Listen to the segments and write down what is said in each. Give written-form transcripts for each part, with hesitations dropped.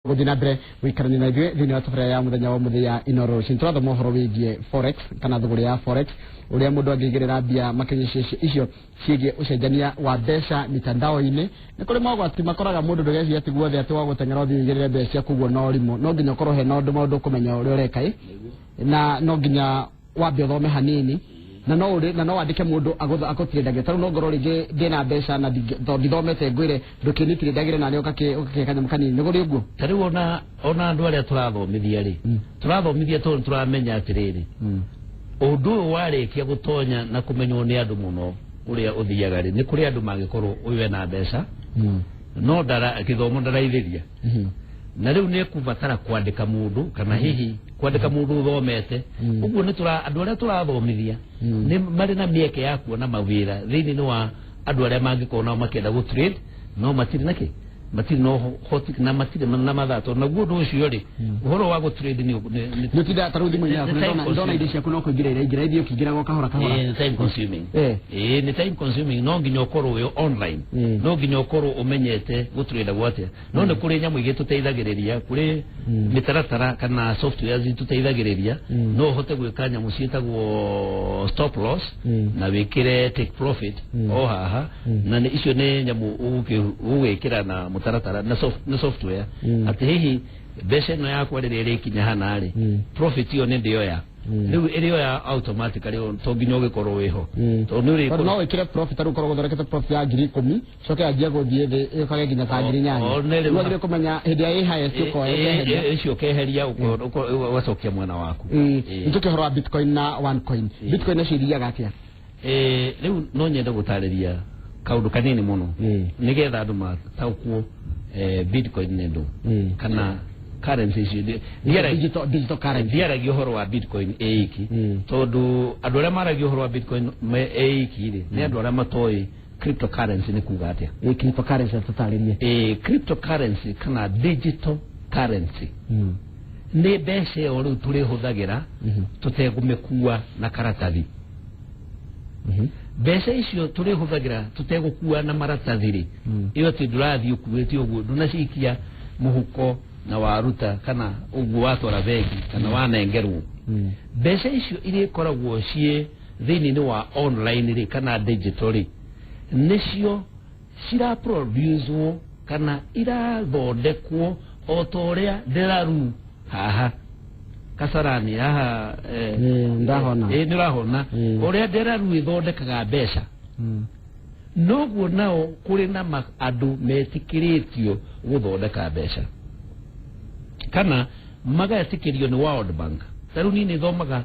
Gũthiĩ na mbere gũikarania na ithuĩ thĩinĩ wa tabarĩra ya mũthenya wa mũthĩ ya Inooro Rũcinĩ. Tũrathoma ũhoro wĩgiĩ forex kana thũgũrĩ ya forex, ũrĩa mũndũ angĩigĩrĩra mbia makĩria icio ciĩgiĩ ũcenjania wa mbeca mitandao-inĩ. Nĩ kũrĩ mogwati makoraga mũndũ, ndũgeciria atĩ guothe atĩ wa gũteng'era ũthiĩ ũigĩrĩre mbeca ciaku ũguo no rimũ. No nginya ũkorwo hena ũndũ maũndũ ũkũmenya ũrĩa ũreka ĩ, na no nginya wambe ũthome hanini na no ũrĩ na no wandĩke mũndũ agũtirĩndagĩre. Tarĩu no ngorwo rĩngĩ ndĩna mbeca na tondũ ndithomete, ngwĩre ndũkĩnitirĩndagĩre na nĩ ũgakĩka kanyamũ kanini. Nĩ kũrĩ ũguo? Ta rĩu ona andũ arĩa tũrathomithia rĩ, tũrathomithia tondũ nĩ tũramenya atĩrĩrĩ, ũndũ ũyũ warĩkia gũtonya na kũmenywo nĩ andũ mũno ũrĩa ũthiaga rĩ, nĩ kũrĩ andũ mangĩkorwo ũyũ ena mbeca no ndara gĩthomo ndaraithĩria, na rĩu nĩ ekũbatara kwandĩka mũndũ kana hihi kwandĩka mũndũ ũthomete. Ũguo nĩ tũra andũ arĩa tũrathomithia nĩ marĩ na mĩeke ya kuona mawĩra thĩinĩ wa andũ arĩa mangĩkorwo nao makĩenda gũ trade no matirĩ na kĩ, matirĩ na ũhoti na matirĩ na mathaa, tondũ naguo ũndũ ũcio rĩ, ũhoro wa gũ trade nĩ Nĩ ũtindaga tarĩu thimũ-inĩ yaku? Nĩ time Ndona consuming. indo ciaku no kũingĩra iraingĩra, ithiĩ ũkĩingĩraga o kahora kahora. Nĩ time consuming. Nĩ time consuming, no nginya ũkorwo wĩ online, no nginya ũkorwo ũmenyete gũtrade atĩa. No nĩ kũrĩ nyamũ ingĩ tũteithagĩrĩria, kũrĩ mĩtaratara kana softwares itũteithagĩrĩria. No ũhote gwĩka nyamũ ciĩtagwo stop loss na wĩkĩre take profit o haha, na icio nĩ nyamũ ũgwĩkĩra na mũtaratara na software atĩ hihi mbeca ĩno yakwa rĩrĩa ĩrĩkinya hana rĩ, profit ĩyo nĩ ndĩoya. Rĩu ĩrĩoya automatically, to nginya ũgĩkorwo wĩho, tondũ nĩ Tondũ no wĩkĩre profit, tarĩu ũkorwo ũthondekete profit ya 10,000, coke yanjie gũthiĩ thĩ ĩũkage nginya ta 8,000. O, nĩ rĩu Rĩu wagĩrĩire kũmenya hĩndĩ ĩrĩa ĩ highest ũkoya ũkeheria. Ĩcio ũkeheria, ũgacokia mwena waku. Njoke ũhoro wa Bitcoin na OneCoin. Bitcoin nacio ithiaga atĩa? Rĩu no nyende gũtarĩria kaũndũ kanini mũno nĩgetha andũ mataũkwo Bitcoin nĩ ndũ kana currency icio. Digital currency. Ndiaragia ũhoro wa Bitcoin ĩ iki, tondũ andũ arĩa maragia ũhoro wa Bitcoin ĩ iki rĩ, nĩ andũ arĩa matoĩ cryptocurrency nĩ kuga atĩa. Cryptocurrency, tũtarĩrie. Cryptocurrency kana digital currency nĩ mbeca ĩyo rĩu tũrĩhũthagĩra tũtegũmĩkua na karatathi. Mbeca icio tũrĩhũthagĩra tũtegũkua na maratathi rĩ, ĩyo atĩ ndũrathiĩ ũkuĩte ũguo, ndũnacikia mũhuko na waruta kana ũguo watwara bengi kana wanengerwo. Mbeca icio iria ikoragwo ciĩ thĩinĩ wa online rĩ kana digital rĩ, nĩcio ciraproducwo kana irathondekwo o ta ũrĩa ndĩraru haha Kasarani haha. Ndahona. Nĩ ũrahona ũrĩa ndĩraru ĩthondekaga mbeca, noguo nao kũrĩ na andũ metĩkĩrĩtio gũthondeka mbeca kana magetĩkĩrio nĩ World Bank. Ta rĩu niĩ nĩ thomaga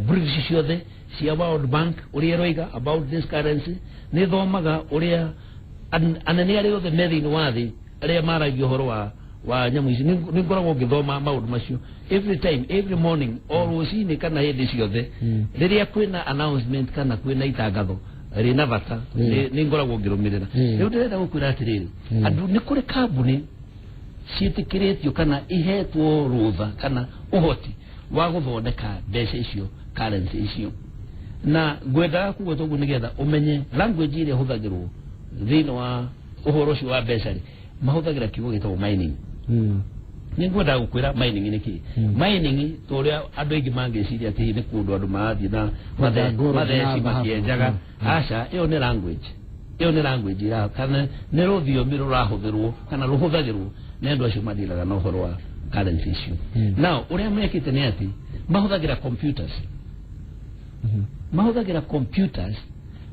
briefs ciothe cia World Bank ũrĩa ĩroiga about this currency, nĩ thomaga ũrĩa anene arĩa othe me thĩinĩ wa thĩ arĩa maragia ũhoro wa nyamũ ici. Nĩ ngoragwo ngĩthoma maũndũ macio every time, every morning, o rũcinĩ kana hĩndĩ ciothe rĩrĩa kwĩna announcement kana kwĩna itangatho rĩna bata, nĩ ngoragwo ngĩrũmĩrĩra. Rĩu ndĩrenda gũkwĩra atĩrĩrĩ, andũ nĩ kũrĩ kambuni ciĩtĩkĩrĩtio kana ihetwo rũtha kana ũhoti wa gũthondeka mbeca icio, currency icio. Na ngwendaga kuga toguo nĩgetha ũmenye language ĩrĩa ĩhũthagĩrwo thĩinĩ wa ũhoro ũcio wa mbeca rĩ, mahũthagĩra kiugo gĩtagwo mining. Nĩ ngwendaga gũkwĩra mining nĩ kĩ. Mining to ũrĩa andũ aingĩ mangĩciria atĩ nĩ kũndũ andũ marathiĩ na Kwenja gold na matheci thahabu. makĩenjaga. Aca, ĩyo nĩ language, ĩyo nĩ language ira kana nĩ rũthiomi rũrahũthĩrwo kana rũhũthagĩrwo nĩ andũ acio madiraga na ũhoro wa currency icio. Now ũrĩa mekĩte nĩ atĩ mahũthagĩra computers, mahũthagĩra computers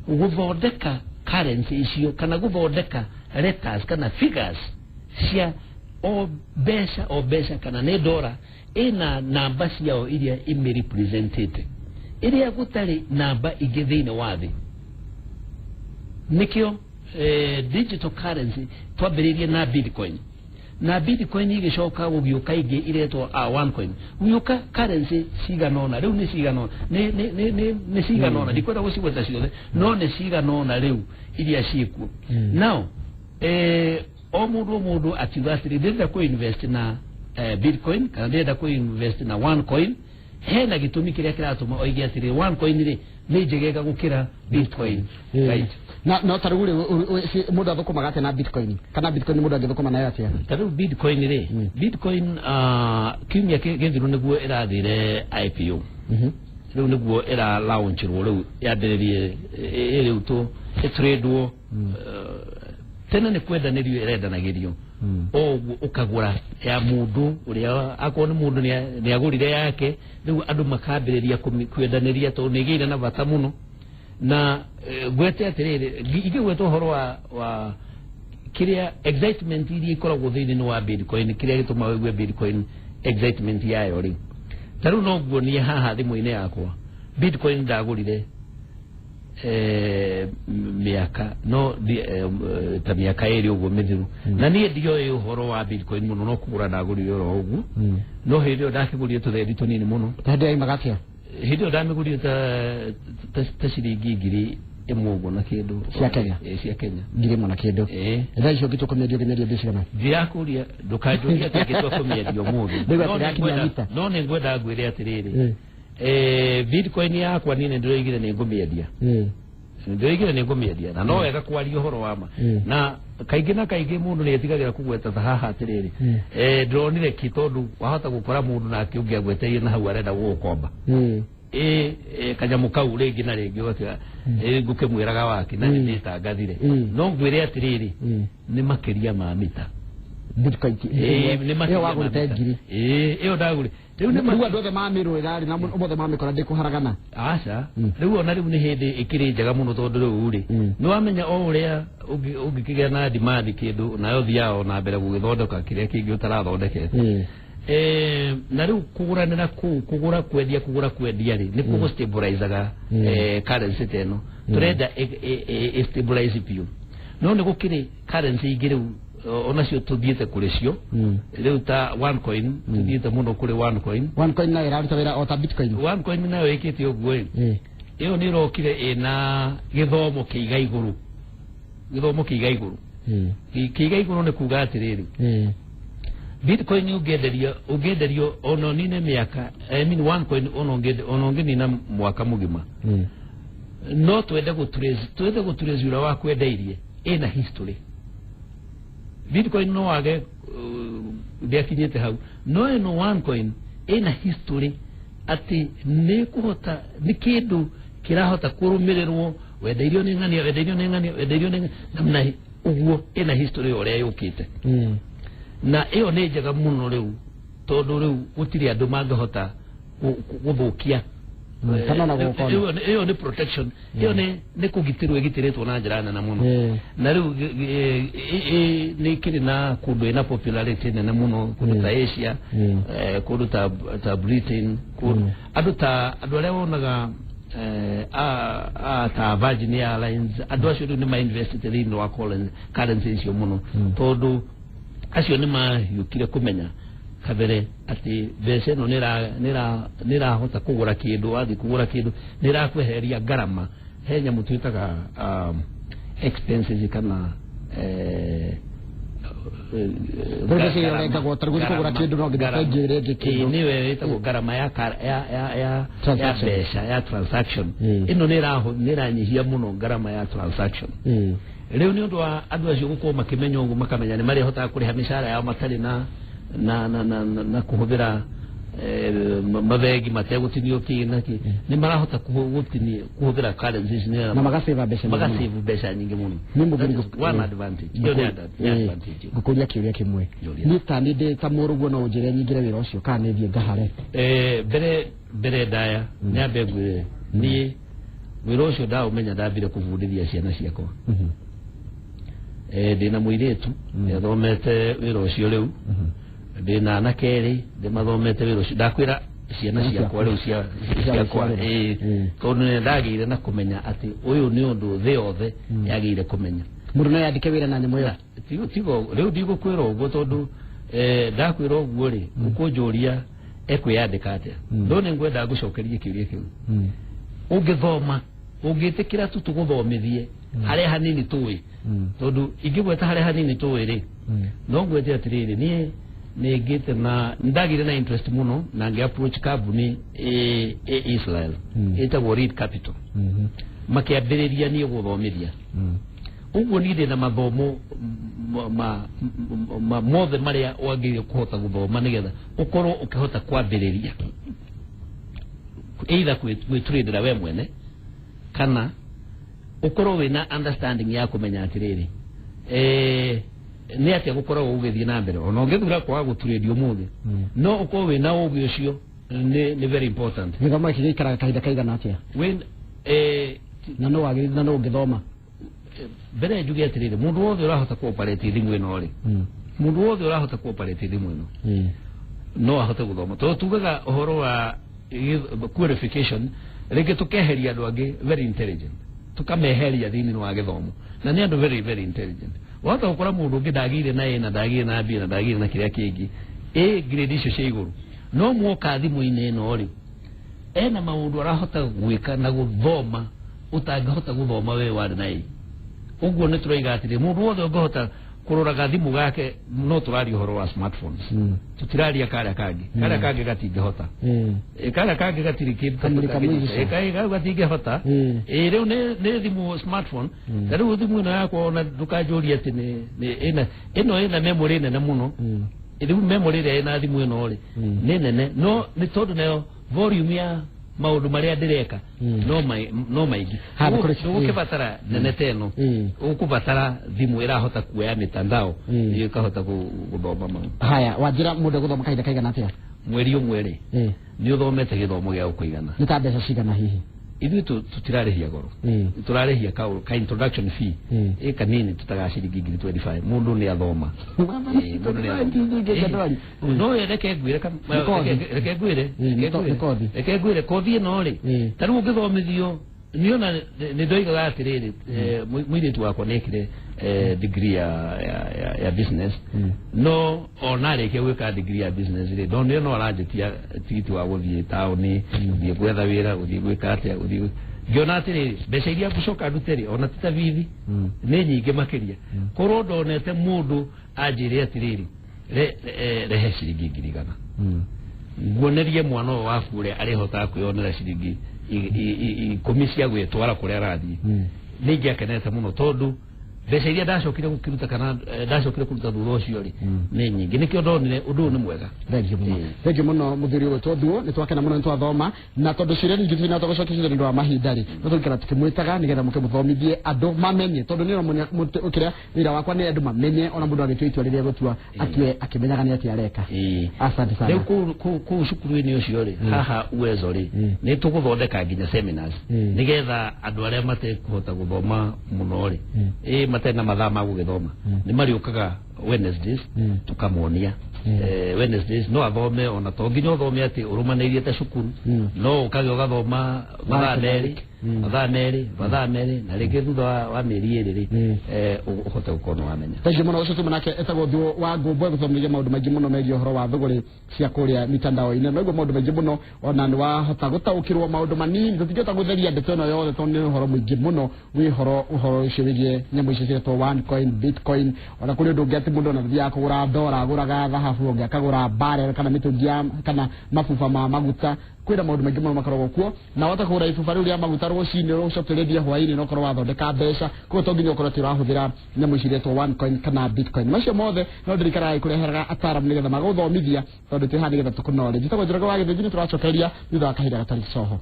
gũthondeka currency icio kana gũthondeka letters kana figures cia o mbeca, o mbeca kana nĩ ndora ĩna namba ciao iria imĩrepresentĩte, ĩrĩa gũtarĩ namba ingĩ thĩinĩ wa thĩ. Nĩkĩo digital currency twambĩrĩirie na Bitcoin, na Bitcoin igĩcoka gũgĩũka ingĩ iretwo OneCoin, gũgĩũka currency cigana ũna. Rĩu nĩ cigana ũna, nĩ cigana ũna, ndikwenda gũcigweta ciothe, no nĩ cigana ũna rĩu iria ciĩkuo. Now o mũndũ o mũndũ akiuga atĩrĩ, ndĩrenda kũ invest na Bitcoin kana ndĩrenda kũ invest na OneCoin, hena gĩtũmi kĩrĩa kĩratũma oige atĩrĩ OneCoin rĩ. Nĩ njegega gũkĩra Bitcoin, right? Na no ta rĩu rĩ, mũndũ athũkũmaga atĩa na Bitcoin, kana Bitcoin mũndũ angĩthũkũma nayo atĩa? Ta rĩu Bitcoin rĩ, Bitcoin kiumia gĩthiru nĩguo ĩrathire IPO. Rĩu nĩguo ĩra launchirwo, rĩu yambĩrĩrie rĩu tũ ĩtradwo. Tene nĩ kwendanĩrio ĩrendanagĩrio o ũguo, ũkagũra ya mũndũ ũrĩa, akorwo nĩ mũndũ nĩ agũrire yake, rĩu andũ makambĩrĩria kwendanĩria tondũ nĩ ĩgĩire na bata mũno. Na ngwete atĩrĩrĩ, ingĩgweta ũhoro wa kĩrĩa excitement iria ikoragwo thĩinĩ wa Bitcoin, kĩrĩa gĩtũmaga ũigue Bitcoin excitement yayo rĩ, ta rĩu no nguonie haha thimũ-inĩ yakwa. Bitcoin ndagũrire mĩaka no ta mĩaka 2 ũguo mĩthiru, na niĩ ndioĩ ũhoro wa Bitcoin mũno, no kũgũra ndagũrire oro ũguo. No hĩndĩ ĩyo ndakĩgũrire tũthendi tũnini mũno. Hĩndĩ yaimaga atĩa? Hĩndĩ ĩyo ndamĩgũrire ta ciringi 1000 ũguo na kĩndũ. Cia Kenya? Ĩ, cia Kenya. 1000 na kĩndũ? Ĩ. Thaa icio ũngĩtua kũmĩendia, ũngĩmĩendia mbia cigana? Ndirakũria, ndũkanjũrie atĩ ngĩtua kũmĩendia ũmũthĩ. Rĩu No atĩ nĩ yakinya mita. No nĩ ngwenda ngwĩre atĩrĩrĩ, Bitcoin yakwa niĩ nĩ ndĩroigire nĩ ngũmĩendia. Ndĩroigire nĩ ngũmĩendia, na no wega kwaria ũhoro wa ma. Na kaingĩ na kaingĩ mũndũ nĩ etigagĩra kũgweta ta haha atĩrĩrĩ, ndĩronire kĩ, tondũ wahota gũkora mũndũ nake ũngĩ agweteire na hau arenda gũgũkomba ĩ kanyamũ kau rĩngĩ na rĩngĩ, ũgatiga ĩ ngũkĩmwĩraga waki na nĩ ndĩtangathire. No ngwĩre atĩrĩrĩ, nĩ makĩria ma mita. Bitcoin Ĩ, nĩ ĩyo makĩria ma wagũrĩte mita. ngiri? Ĩ, ĩyo ndagũrĩ rĩu nĩ Rĩu andũ othe mamĩrũĩra rĩ, na mothe mamĩkora ndĩkũharagana? Aca. Rĩu ona rĩu nĩ hĩndĩ ĩkĩrĩ njega mũno, tondũ rĩu rĩ, nĩ wamenya o ũrĩa ũngĩkĩgĩa na demand kĩndũ, nayo thiaga ona mbere gũgĩthondeka kĩrĩa kĩngĩ ũtarathondekete. Na rĩu kũgũranĩra kũu, kũgũra kwendia, kũgũra kwendia rĩ, nĩ kũgũ stabilizaga currency ta ĩno tũrenda ĩ stabilize biũ. No nĩ gũkĩrĩ currency ingĩ rĩu onacio tũthiĩte kũrĩ cio rĩu, ta one coin, tũthiĩte mũno kũrĩ one coin. One coin nayo ĩraruta wĩra o ta Bitcoin? One coin nayo ĩkĩte ũguo ĩ. Ĩyo nĩ ĩrokire ĩna gĩthomo kĩiga igũrũ, gĩthomo kĩiga igũrũ. Kĩiga igũrũ nĩ kuga atĩrĩrĩ, Bitcoin ũngĩenderio ona ũnine mĩaka, I mean, one coin ona ũngĩnina mwaka mũgima, no twende gũtrace ũrĩa wakwendeirie, ĩna history. Bitcoin no wage ndĩakinyĩte hau, no ĩno one coin ĩna history atĩ nĩ kũhota, nĩ kĩndũ kĩrahota kũrũmĩrĩrwo, wendeirio nĩ ng'ania, wendeirio nĩ ng'ania, wendeirio nĩ ng'ania, na ũguo ĩna history ũrĩa yũkĩte. Na ĩyo nĩ njega mũno rĩu, tondũ rĩu gũtirĩ andũ mangĩhota gũthũkia. Kana ona gũkona. Ĩyo nĩ protection, ĩyo nĩ kũgitĩrwo, ĩgitĩrĩtwo na njĩra nene mũno. Na rĩu nĩ ĩkĩrĩ na kũndũ ĩna popularity nene mũno, kũndũ ta Asia, kũndũ ta Britain, kũndũ andũ ta andũ arĩa wonaga ta Virgin Airlines, andũ acio rĩu nĩ ma-investite thĩinĩ wa currency icio mũno, tondũ acio nĩ mahiũkire kũmenya kabere atĩ mbeca ĩno nĩ ĩrahota kũgũra kĩndũ, wathiĩ kũgũra kĩndũ nĩ ĩrakwehereria ngarama. He nyamũ twĩtaga expenses kana Rĩu mbeca iria ũrengagwo, ta rĩu gũthiĩ kũgũra kĩndũ no nginya bengi ĩrĩa ĩngĩ kĩndũ. Nĩwe ĩtagwo ngarama ya Transaction. Mbeca ya transaction. Ĩno nĩ ĩranyihia mũno ngarama ya transaction. Rĩu nĩ ũndũ wa andũ acio gũkorwo makĩmenya ũguo, makamenya nĩ marĩhotaga kũrĩha mĩcara yao matarĩ na kũhũthĩra mabengi, mategũtinio kĩ na kĩ, nĩ marahota kũhũthĩra currencies na magasave mbeca nyingĩ mũno. Magasave mbeca nyingĩ mũno. Nĩ mũgũri. That is one advantage. Ĩyo nĩ advantage. Ngũkũria kĩũria kĩmwe. Njũria. Niĩ ta nĩ ndĩ ta mũrũguo, no ũnjĩre nyingĩre wĩra ũcio kana nĩ thiĩ ngahare? Mbere ndaya nyambe ngwĩre, niĩ wĩra ũcio ndaũmenya, ndambire kũbundithia ciana ciakwa. Ndĩna mũirĩtu nĩathomete wĩra ũcio, rĩu ndĩna anake erĩ ndĩmathomete wĩra ũcio. Ndakwĩra ciana ciakwa rĩu ciakwa. Gũciarĩra. Tondũ nĩ ndagĩire na kũmenya atĩ ũyũ nĩ ũndũ thĩ yothe yagĩire kũmenya. Mũndũ no yandĩke wĩra na nyamũ ĩyo? Tigo rĩu ndigũkwĩra ũguo, tondũ ndakwĩra ũguo rĩ, ũkũnjũria ekwĩyandĩka atĩa. No nĩ ngwenda ngũcokerie kĩũria kĩu. Ũngĩthoma, ũngĩtĩkĩra tu tũgũthomithie harĩa hanini tũĩ, tondũ ingĩgweta harĩa hanini tũĩ rĩ, no ngwete atĩrĩrĩ, niĩ Nĩ ngĩte na ndagire na interest mũno na ngĩ approach kambuni ĩ Israel ĩtagwo Reed Capital. Makĩambĩrĩria niĩ gũthomithia. Ũguo niĩ ndĩna mathomo mothe marĩa wagĩrĩire kũhota gũthoma nĩgetha ũkorwo ũkĩhota kwambĩrĩria either gwĩtũrĩndĩra we mwene kana ũkorwo wĩna understanding ya kũmenya atĩrĩrĩ, nĩ atĩa gũkoragwo gũgĩthiĩ na mbere ona ũngĩthura kwaga gũturĩndia ũmũthĩ, no ũkorwo wĩna ũgĩ ũcio nĩ very important. Gĩthomo gĩkĩ gĩikaraga kahinda kaigana atĩa? Wĩ Na nũ wagĩrĩire na nũ ũngĩthoma? Mbere njuge atĩrĩrĩ, mũndũ wothe ũrahota kũoperate thimũ ĩno rĩ, mũndũ wothe ũrahota kũoperate thimũ ĩno no ahote gũthoma, tondũ tugaga ũhoro wa qualification rĩngĩ tũkeheria andũ angĩ very intelligent, tũkameheria thĩinĩ wa gĩthomo, na nĩ andũ very very intelligent. Wahota gũkora mũndũ ũngĩ ndagĩire na A na ndagĩire na B na ndagĩire na kĩrĩa kĩngĩ A grade icio cia igũrũ, no mwoka thimũ-inĩ ĩno rĩ, ena maũndũ arahota gwĩka na gũthoma ũtangĩhota gũthoma we warĩ na A. Ũguo nĩ tũroiga atĩrĩ, mũndũ wothe ũngĩhota kũrora gathimũ gake, no tũraria ũhoro wa smartphones, tũtiraria karĩa kangĩ, karĩa kangĩ gatingĩhota. Karĩa kangĩ gatirĩ kĩndũ. Kamũrika mũico. Kau gatingĩhota. Rĩu nĩ thimũ smartphone. Ta rĩu thimũ ĩno yakwa, ona ndũkanjũrie atĩ nĩ ĩna ĩno ĩna memory nene mũno. Rĩu memory ĩrĩa ĩna thimũ ĩno rĩ nĩ nene, no nĩ tondũ nayo volume ya maũndũ marĩa ndĩreka no maingĩ. Ha, Ndũgũkĩbatara nene ta ĩno, ũkũbatara thimũ ĩrahota kuoya mitandao nĩyo ĩkahota gũthoma maũndũ. Haya, wanjĩra mũndũ egũthoma kahinda kaigana atĩa? Mweri ũmwe rĩ, nĩ ũthomete gĩthomo gĩa gũkũigana. Nĩ ta mbeca cigana hihi? Ithuĩ tũtirarĩhia goro. Tũrarĩhia ka introduction fee ĩ kanini tũtaga ciringi 25,000, mũndũ nĩ athoma. Mũndũ nĩ athoma. No reke ngwĩre Nĩ kothi. Reke ngwĩre. Reke ngwĩre. Nĩ kothi. Reke ngwĩre, kothi ĩno rĩ, ta rĩu ũngĩthomithio niona nĩ ndoigaga atĩrĩrĩ, mũirĩtu wakwa nĩekire degree ya business, no ona arĩkia gwĩka degree ya business rĩ, ndonire no aranjĩtia tigiti wa gũthiĩ taũni, gũthiĩ gwetha wĩra, gũthiĩ gwĩka atĩa, gũthiĩ ngĩona atĩrĩrĩ, mbeca iria ngũcoka ndute rĩ, ona ti ta bithi, nĩ nyingĩ makĩria. Korwo ndonete mũndũ anjĩre atĩrĩrĩ, rehe ciringi 100,000 nguonerie mwana ũyũ waku ũrĩa arĩhotaga kwĩyonera ciringi 10 cia gwĩtwara kũrĩa arathiĩ, nĩ ingĩakenete mũno, tondũ mbeca iria ndacokire gũkĩruta kana ndacokire kũruta thutha ũcio rĩ nĩ nyingĩ. Nĩkĩo ndonire ũndũ ũyũ nĩ mwega. Thengiũ mũno. Thengiũ mũno, mũthuri ũgwĩtwo Thuo, nĩ twakena mũno nĩ twathoma, na tondũ ciũria nyingĩ tũtinahota gũcokia ciothe nĩ ũndũ wa mahinda rĩ, no tũgĩikara tũkĩmwĩtaga nĩgetha mũke mũthomithie andũ mamenye, tondũ nĩ ũkĩrĩa wĩra wakwa nĩ andũ mamenye, ona mũndũ agĩtua itua rĩrĩa egũtua atue akĩmenyaga nĩ atĩa areka. Asante sana. Rĩu kũu cukuru-inĩ ũcio rĩ, haha Uwezo rĩ, nĩ tũgũthondeka nginya seminars nĩgetha andũ arĩa matekũhota gũthoma mũno rĩ, ĩ matarĩ na mathaa ma gũgĩthoma, nĩ marĩũkaga Wednesdays, tũkamonia. Wednesdays no athome, ona to nginya ũthome atĩ ũrũmanĩirie ta cukuru, no ũkage ũgathoma mathaa 2, mathaa 2, mathaa 2, na rĩngĩ thutha wa mĩeri 2 rĩ, ũhote gũkorwo nĩ wamenya. Thengiũ mũno. Ũcio tuma nake etagwo Thuo wa Ngũmbo, egũthomithia maũndũ maingĩ mũno megiĩ ũhoro wa thũgũrĩ cia kũrĩa mitandao-inĩ. Naiguo maũndũ maingĩ mũno, ona nĩ wahota gũtaũkĩrwo maũndũ manini. Tũtingĩhota gũtheria ndeto ĩno yothe tondũ nĩ ũhoro mũingĩ mũno wĩ ũhoro ũcio wĩgiĩ nyamũ icio ciretwo one coin, bitcoin. Ona kũrĩ ũndũ ũngĩ atĩ mũndũ ona ndathiaga kũgũra ndora, agũraga thahabu, ũngĩ akagũra barrel kana mĩtũngi ya kana mabuba ma maguta. Kwĩna maũndũ maingĩ mũno makoragwo kuo, na wahota kũgũra ibuba rĩu rĩa maguta rũcinĩ, ũcoke ũrĩendie hwaĩ-inĩ na ũkorwo wathondeka mbeca. Koguo to nginya ũkorwo atĩ ũrahũthĩra nyamũ ici iretwo one coin kana bitcoin. Macio mothe no ndirikanaga gĩkũreheraga ataaramu nĩgetha magũthomithia, tondũ twĩ haha nĩgetha tũkũnore. Njĩtagwo Njoroge wa Gĩthĩnji, nĩ tũracokereria thutha wa kahinda gatarĩ coho.